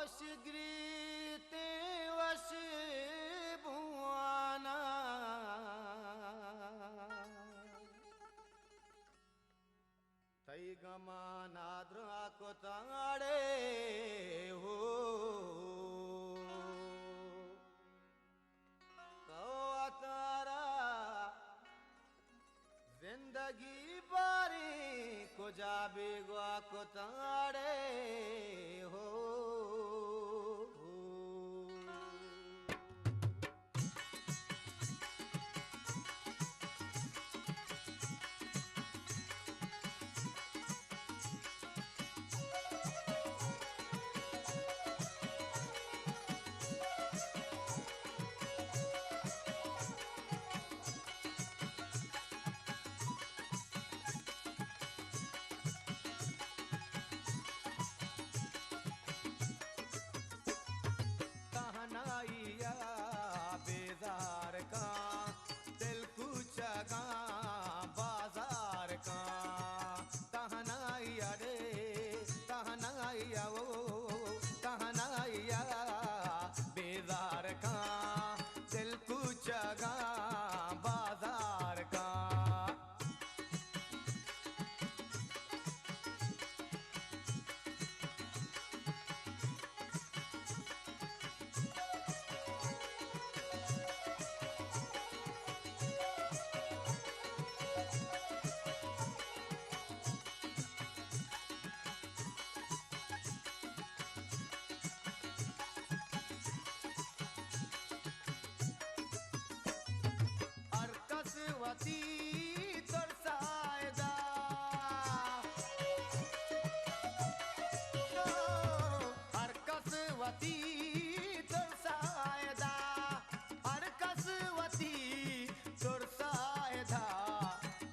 وش گریتیں وش بوانا، تئی گمان ءَ درا کتاڑے ہو۔ تو وتارا زندگی باریں کجا بیگواہ کتاڑے ہو۔ تہنائی ءَ بیزار کاں، دل کوچگاں بازار کاں۔ تہنائی ءَ رے، تہنائی ءَ او، تہنائی ءَ بیزار کاں، دل کوچگاں بازار کاں۔ ہر کس وتی ترسا ادا، ہر کس وتی ترسا ادا، ہر کس وتی ترسا ادا،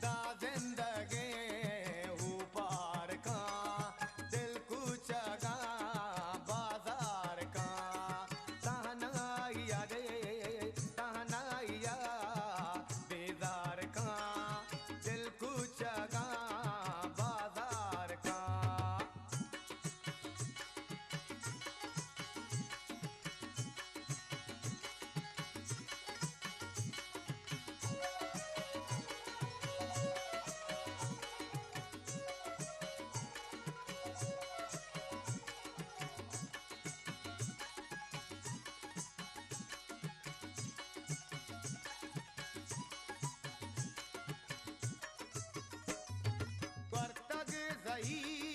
دا زندگیں اوپار کاں، دل کوچگاں بازار کاں۔ تہنائی ءَ رے، تہنائی ءَ بیزار کاں، دل کوچگاں بازار کاں۔ کرتگ زہیر